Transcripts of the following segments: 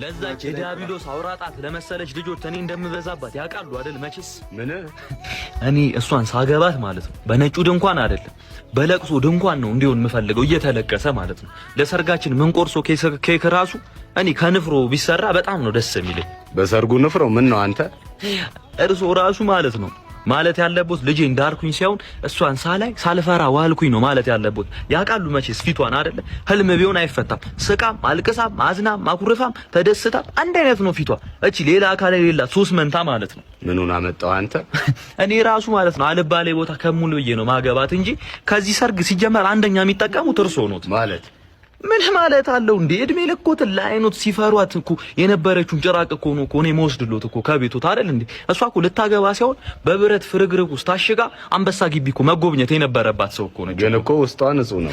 ለዛች የዲያብሎስ አውራጣት ለመሰለች ልጆች እኔ እንደምበዛባት ያውቃሉ አይደል? መቼስ ምን? እኔ እሷን ሳገባት ማለት ነው በነጩ ድንኳን አይደለም፣ በለቅሶ ድንኳን ነው እንዲሆን የምፈልገው፣ እየተለቀሰ ማለት ነው። ለሰርጋችን ምንቆርሶ ኬክ ራሱ እኔ ከንፍሮ ቢሰራ በጣም ነው ደስ የሚለኝ። በሰርጉ ንፍሮ? ምን ነው አንተ? እርሶ ራሱ ማለት ነው ማለት ያለቦት ልጄ እንዳርኩኝ ሳይሆን እሷን ሳላይ ሳልፈራ ዋልኩኝ ነው ማለት ያለቦት። ያውቃሉ መቼስ ፊቷን አይደለ? ህልም ቢሆን አይፈታም። ስቃም አልቅሳም አዝናም አኩርፋም ተደስታም አንድ አይነት ነው ፊቷ። እቺ ሌላ አካል የሌላት ሶስት መንታ ማለት ነው። ምኑን አመጣው አንተ? እኔ ራሱ ማለት ነው አልባሌ ቦታ ከሙሉ ብዬ ነው ማገባት እንጂ ከዚህ ሰርግ ሲጀመር አንደኛ የሚጠቀሙት እርሶ ኖት። ማለት? ምን ማለት አለው እንዴ? እድሜ ልኮት ለአይኖት ሲፈሯት እኮ የነበረችውን ጭራቅ እኮ ነው እኮ እኔ መወስድሎት እኮ ከቤቶት አይደል እንዴ? እሷ እኮ ልታገባ ሳይሆን በብረት ፍርግርግ ውስጥ ታሽጋ አንበሳ ግቢ እኮ መጎብኘት የነበረባት ሰው እኮ ነች። ግን እኮ ውስጧ ንጹህ ነው።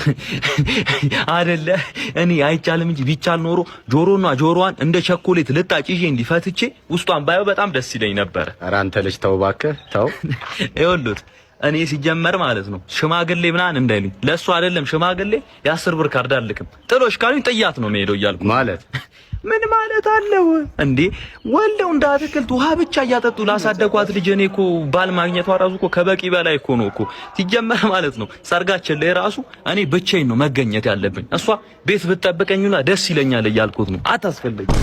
አይደለ? እኔ አይቻልም እንጂ ቢቻል ኖሮ ጆሮና ጆሮዋን እንደ ቸኮሌት ልጣጭ ይዤ እንዲፈትቼ ውስጧን ባየው በጣም ደስ ይለኝ ነበረ። ኧረ አንተ ልጅ ተው እባክህ ተው። ይኸውልዎት፣ እኔ ሲጀመር ማለት ነው ሽማግሌ ምናምን እንዳይሉኝ፣ ለእሱ አይደለም ሽማግሌ የ10 ብር ካርድ አልክም። ጥሎሽ ካሉኝ ጥያት ነው የምሄደው እያልኩ። ማለት? ምን ማለት አለው እንዴ? ወልደው እንደ አትክልት ውሃ ብቻ እያጠጡ ላሳደጓት ልጅ እኔ እኮ ባል ማግኘቷ ራሱ እኮ ከበቂ በላይ እኮ ነው እኮ። ሲጀመር ማለት ነው ሰርጋችን ላይ ራሱ እኔ ብቻዬን ነው መገኘት ያለብኝ። እሷ ቤት ብትጠብቀኝና ደስ ይለኛል እያልኩት ነው። አታስፈልግም።